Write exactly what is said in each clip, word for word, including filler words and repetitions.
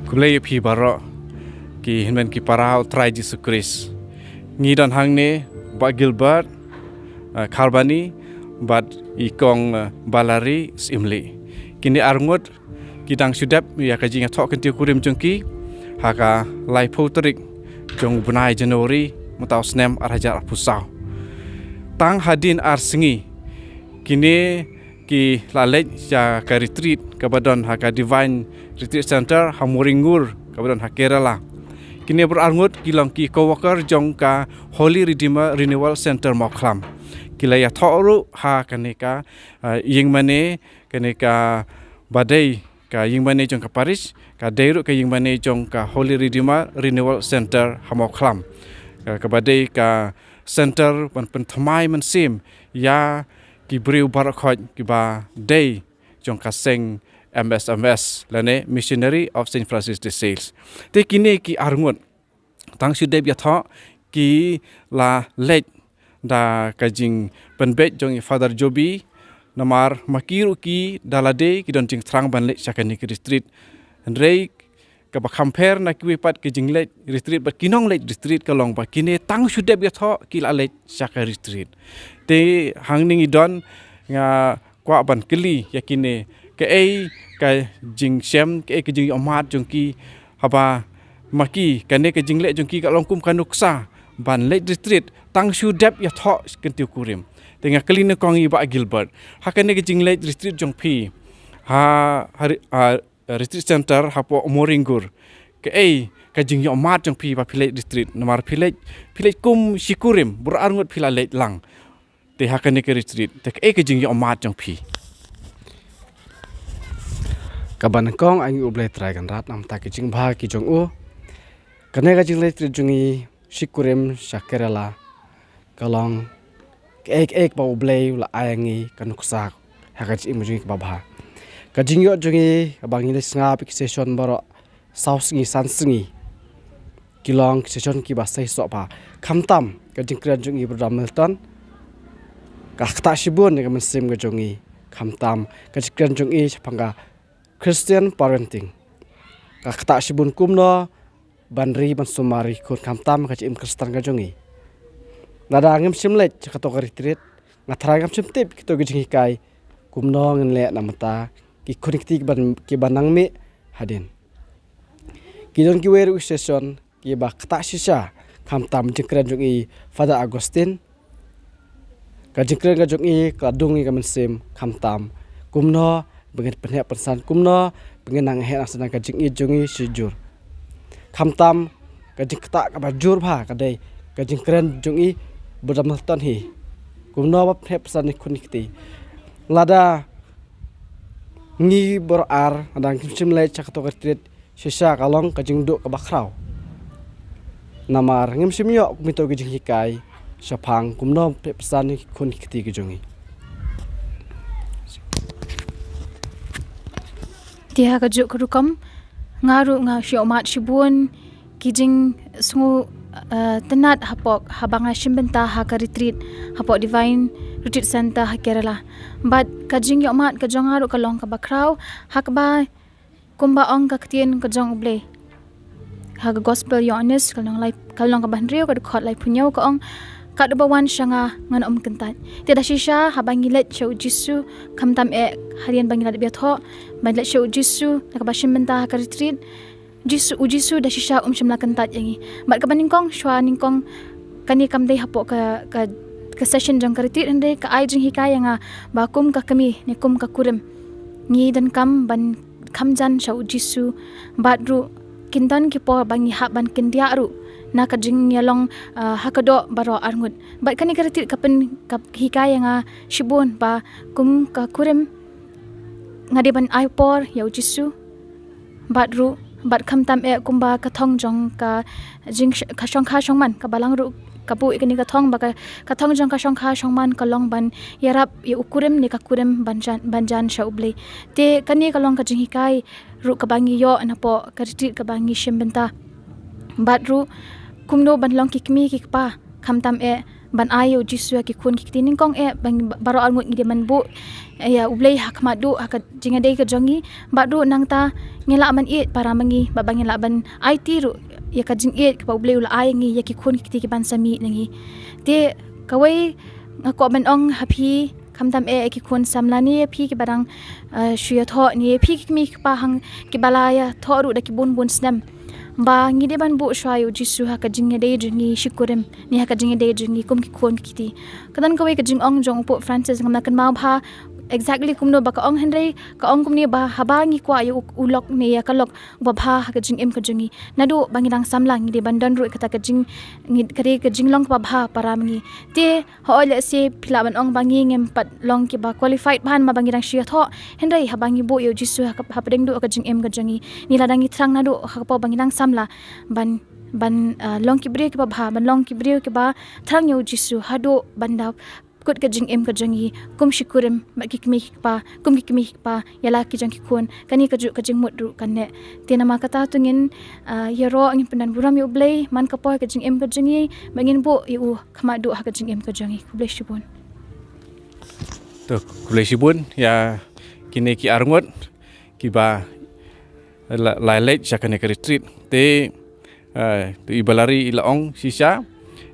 Khublei ïa phi baroh ki hynmen ki para ha u Trai Jisu Khrist. Ngi don hangne Bah Gilbert, eh, Kharbani, bad i kong, eh, Balari Syiemlieh. Kine arngut ki dang shu dep ïa ka jingïathoh kyntiew kurim jong ki ha ka laiphew tarik jong u bnai January mynta u snem ar hajar arphew saw. Tang hadien ar sngi kine ki la leit sha ka retreat kaba don ha ka Divine Retreat Center ha Moringur kaba don ha Kerala. Kine baroh arngut ki long ki co-worker jong ka Holy Redeemer Renewal Center Mawkhlam. Ki la ïathoh ruh ha kane ka, ah, ïingmane, kane kaba dei ka ïingmane jong ka parish, ka dei ruh ka ïingmane jong ka Holy Redeemer Renewal Center ha Mawkhlam. Ka, kaba dei ka center ban pynthymmai mynsiem ïa ki briew baroh khoit kiba dei jong ka seng M S M S lane Missionary of Saint Francis de Sales. Te kine ki arngut tang shu dep ïathoh ki la leit da ka jingpynbeit jong i Father Jobi, namar ma ki ruh ki da lade ki don jingthrang ban leit sha kane ka retreat. Hynrei kaba kham pher na kiwei pat ka jingleit retreat bad ki nongleit retreat ka long ba kine tang shu dep ïathoh ki la leit sha ka retreat. Te hangne ngi don, nga kwah ban kylli ïa kine kaei ka jingshem, kaei ka jingïohmad jong ki, haba ma ki kane ka jingleit jong ki ka long kum ka nuksa ban leit retreat tang shu dep ïathoh kyntiew kurim. Te nga kylli nyngkong ïa i Bah Gilbert, ha kane ka jingleit retreat jong phi ha, ha, ha retreat center hapoh Moringur, kaei ka jingïohmad jong phi ba phi leit retreat, namar phi leit, phi leit kum shi kurim, baroh arngut phi la leit lang. Te ha kane ka retreat, te kaei ka jingïohmad jong phi? Kaba nyngkong, ai ngi U Blei Trai Kynrad namar ka jingbha ka jong u. Kane ka jingleit retreat jong ngi shi kurim sha Kerala ka long kaei kaei ba U Blei u la ai ïa ngi ka nuksa ha ka jingim jong ngi kaba bha. Ka jingïoh jong ngi kaba ngi leit sngap ïa ki session baroh saw sngi san sngi ki long ki session kiba seisoh bha. Khamtam ka jingkren jong i Brother Milton ka ktah shibun ïa ka mynsiem ka jong ngi. Khamtam ka jingkren jong i shaphang ka Christian parenting ka ktah shibun kumno ban ri ban sumar ïa ki khun khamtam ka jingim Khristan ka jong ngi. Lada ngim shym leit sha kato ka retreat, nga tharai ngam shym tip kito ki jinghikai kumno ngin leh namar ta ki khun ki kti kiban, kiban nang mih hadien. Ki don kiwei ruh ki session kiba ktah shisha, khamtam jingkren jong i Father Augustine. Ka jingkren ka jong i ka dung ïa ka mynsiem khamtam kumno ba ngin pynheh pynsan, kumno ba ngin nang heh nang sdang ka jingïeit jong i shijur. Khamtam ka jingktah kaba jur bha ka dei ka jingkren jong i Brother Milton hi, kumno ba pynheh pynsan ïa ki khun ki kti. Lada ngi baroh ar, lada ngim shym leit sha kato ka retreat, shisha ka long ka jingduh kaba khraw. Namar ngim shym ïoh kum kito ki jinghikai shaphang kumno pynheh pynsan ïa ki khun ki kti ki jong ngi. Te ha kajuh ka rukom, nga ruh nga shu ïohmad shibun ki jingsngew, eh, tynnad hapoh haba nga shim bynta ha ka retreat hapoh Divine Retreat Center ha Kerala. Bad ka jingïohmad ka jong nga ruh ka long kaba khraw, ha kaba kumba ong ka ktien ka jong U Blei ha ka Gospel Ïoannis, ka lynnong lai, ka lynnong kaba hynriew, ka dkhot laiphew hynñiew, ka ong, "Katba wan sha nga, ngan ym kyntait." Te da shisha haba ngi leit sha U Jisu, khamtam eh hadien ba ngi la dep ïathoh, ba ngi leit sha U Jisu na kaba shim bynta ha ka retreat, Jisu, U Jisu da shisha um shym la kyntait ïa ngi. Bad kaba nyngkong, shuwa nyngkong, kane kam dei hapoh ka, ka, ka session jong ka retreat, hynrei ka ai jinghikai ïa nga ba kum ka kmie ne kum ka kurim, ngi donkam ban kham jan sha U Jisu. Bad ruh kin don ki por ba ngi hap ban kyndiah ruh na ka jingïalong, ah, ha ka doh baroh arngut. Bad kane ka retreat ka pyn, ka hikai ïa nga shibun ba kum ka kurim nga dei ban ai por ïa U Jisu. Bad ruh, bad khamtam eh kumba ka thong jong ka jing, ka shongkha shongman, ka Balang ruh ka buh ïa kane ka thong ba ka, ka thong jong ka shongkha shongman ka long ban ïarap ïa u kurim ne ka kurim ban jan, ban jan sha U Blei. Te kane ka long ka jinghikai ruh kaba ngi ïoh napoh ka retreat kaba ngi shim bynta. Bad ruh kumno ban long ki kmie ki kpa, khamtam eh ban ai ïa u Jisu ha ki khun ki kti. Nyngkong eh ba ngi, baroh arngut ngi dei ban buh ïa u Blei ha khmat duh ha ka jingïadei ka jong ngi. Bad ruh nangta ngi lah ban ïeit para ma ngi, bad ba ngi lah ban aiti ruh ïa ka jingïeit kaba u Blei u la ai ïa ngi ïa ki khun ki kti kiban sa mih na ngi. Te kawei nga kwah ban ong ha phi, khamtam eh ïa ki khun samla ne ïa phi kiba dang, eh, shu ïathoh ne ïa phi ki kmie ki kpa hang kiba la ïathoh ruh da ki bun bun snem, ba ngi dei ban buh shuwa ïa u Jisu ha ka jingïadei jong ngi shi kurim ne ha ka jingïadei jong ngi kum ki khun ki kti. Ka don kawei ka jingong jong u Pope Francis, ngam lah kynmaw bha exactly kumno ba ka ong, hynrei ka ong kumne ba haba ngi kwah ïa u, u lok ne ïa ka lok uba bha ha ka jingim ka jong ngi, naduh ba ngi dang samla ngi dei ban don ruh kata ka jing, ngi, ka dei ka jinglong kaba bha para ma ngi. Te hooid, lehse phi lah ban ong ba ngi ngim pat long kiba qualified bha namar ba ngi dang shu ïathoh, hynrei haba ngi buh ïa u Jisu ha ka, hapdeng duh ka jingim ka jong ngi, ngi la dang ngi thrang naduh ha ka por ba ngi dang samla ban, ban, ah, long ki briew kiba bha, ban long ki briew kiba thrang ïa u Jisu haduh ban da kut ka jingim ka jong ngi kum shi kurim bad ki kmie ki kpa, kum ki kmie ki kpa ïa la ki jong ki khun. Kane kajuh ka jingmut ruh kan neh. Te namar kata to ngin, ah, ïaroh, ngin pyndonburom ïa u Blei man ka por ka jingim ka jong ngi, ba ngin buh ïa u khmat duh ha ka jingim ka jong ngi. Khublei shibun. To, khublei shibun ïa kine ki arngut kiba la, la leit sha kane ka retreat. Te, eh, te i Balari i la ong shisha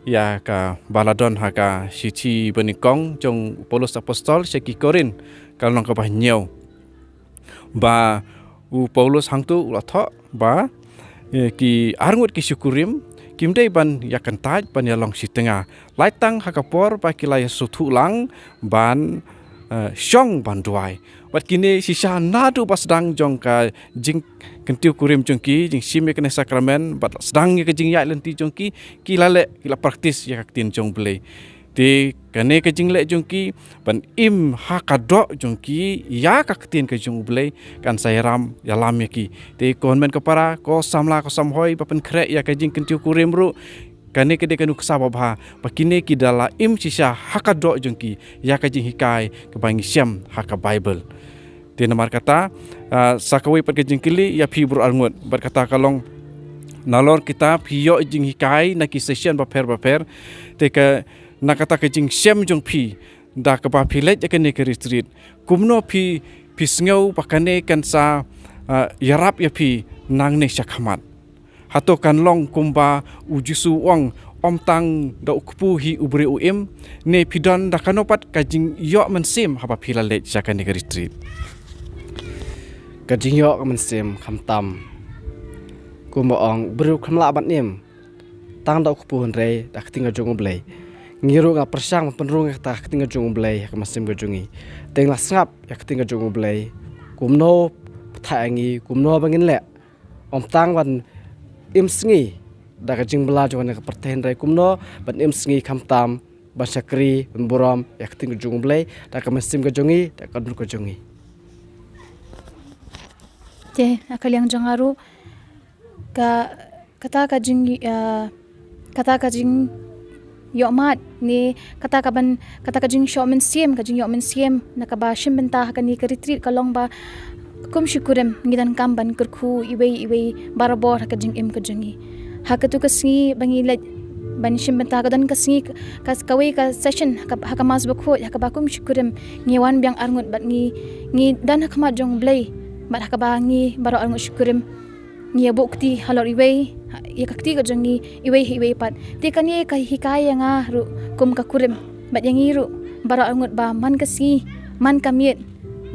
ïa kaba la don ha ka shithi banyngkong jong u Paulus Apostol sha ki Korinth, ka lynnong kaba hynñiew, ba u Paulus hangto u la thoh ba, eh, ki arngut ki shi kurim kim dei ban ïa kyntait ban ïa long shi tnga, lait tang ha ka por ba ki la ïa sngewthuh lang ban, eh, shong ban duwai. Bad kine shisha naduh ba sdang jong ka jingkyntiew kurim jong ki, jingshim ïa kane sakramen, bad sdang ïa ka jingïaid lynti jong ki, ki la leh, ki la practice ïa ka ktien jong u Blei. Te kane ka jingleh jong ki ban im ha ka doh jong ki ïa ka ktien ka jong u Blei kan sa ïalam, ïalam ïa ki. Te ko hynmen ko para, ko samla, ko samhoi ba pynkhreh ïa ka jingkyntiew kurim ruh, kane ka dei ka nuksa ba bha ba kine ki da la im shisha ha ka doh jong ki ïa ka jinghikai kaba ngi shem ha ka Baibl. Te namar kata, ah, sa kawei pat ka jingkylli ïa phi baroh arngut, bad kata ka long, nalor kita phi ïoh jinghikai na ki session bapher bapher, te ka, na kata ka jingshem jong phi, da kaba phi leit ïa kane ka retreat, kumno phi, phi sngew ba kane kan sa, ah, ïarap ïa phi nangne sha khmat? Hato kan long kumba u Jisu u ong, ym tang da u kpu hi u briew u im, ne phi don da kano pat ka jingïoh mynsiem haba phi la leit sha kane ka retreat? Ka jingïoh ka mynsiem khamtam, kumba ong, u briew kam lah ban im tang da u kpu hynrei da ka ktien ka jong u Blei. Ngi ruh nga pyrshang ban pynrung ïa kata ka ktien ka jong u Blei ha ka mynsiem ka jong ngi. Te ngi la sngap ïa ka ktien ka jong u Blei, kumno pynthait ïa ngi, kumno ba ngin leh, ym tang ban im sngi da ka jingbylla jong kane ka pyrthei, hynrei kumno ban im sngi khamtam ban shakri, ban burom ïa ka ktien ka jong u Blei da ka mynsiem ka jong ngi, da ka dur ka jong ngi. Te ha ka liang jong nga ruh, ka, kata ka jing, ah, kata ka jing ïohmad ne kata ka ban, kata ka jingïoh mynsiem, ka jingïoh mynsiem na kaba shim bynta ha kane ka retreat ka long ba kum shi kurim ngi donkam ban kyrkhu iwei iwei barabor ha ka jingim ka jong ngi. Ha katu ka sngi ba ngi leit ban shim bynta, ka don ka sngi ka, ka, kawei ka session ha ka, ha ka Mass Bakhuid ha kaba kum shi kurim ngi wan biang arngut bad ngi, ngi don ha khmat jong u Blei, bad ha kaba ngi baroh arngut shi kurim ngi ïa buh kti halor iwei, ha, ïa ka kti ka jong ngi iwei ha iwei pat. Te kane ka hikai ïa nga ruh kum ka kurim bad ïa ngi ruh baroh arngut ba man ka sngi, man ka miet,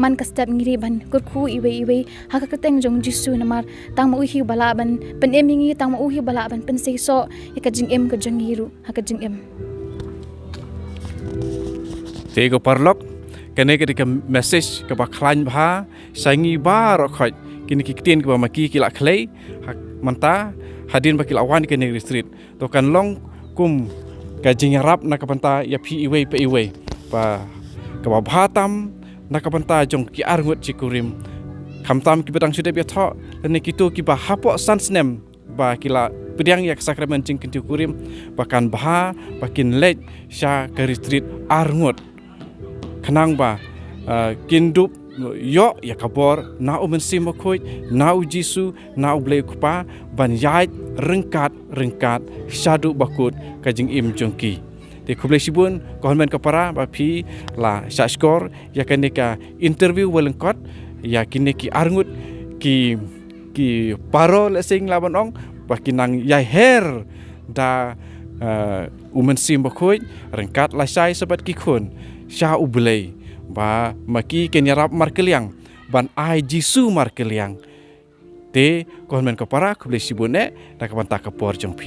man ka step ngi dei ban kyrkhu iwei iwei ha ka kyrteng jong u Jisu, namar tang ma u hi uba lah ban pynim ïa ngi, tang ma u hi uba lah ban pynseisoh ïa ka jingim ka jong ngi ruh ha ka jingim. Te ko paralok, kane ka dei ka message kaba khlaiñ bha sha ngi baroh khoit, kine ki ktien kiba ma ki ki la khlei ha, mynta, hadien ba ki la wan kane ka retreat. To kan long kum ka jingïarap na ka bynta ïa phi iwei pa iwei, ba kaba bha tam na ka bynta jong ki arngut shi kurim, khamtam kiba dang shu dep ïathoh lane kito kiba hapoh san snem ba ki la pdiang ïa ka sakramen jingkyntiew kurim, ba kan bha ba kin leit sha ka retreat arngut, khnang ba, ah, kin dup ïoh ïa ka bor na u Mynsiem Bakhuid, na u Jisu, na u Blei u Kpa, ban ïaid ryngkat ryngkat shaduh ba kut ka jingim jong ki. Te khublei shibun, ko hynmen ko para, ba phi la shah shkor ïa kane ka interview ba lyngkot ïa kine ki arngut ki, ki paro lehse lah ban ong, ba ki nang ïai her da, eh, U Mynsiem Bakhuid, ryngkat lashai sa bad ki khun sha U Blei, ba ma ki kin ïarap markylliang ban ai Jisu markylliang. Te ko hynmen ko para, khublei shibun eh na ka bynta ka por jong phi.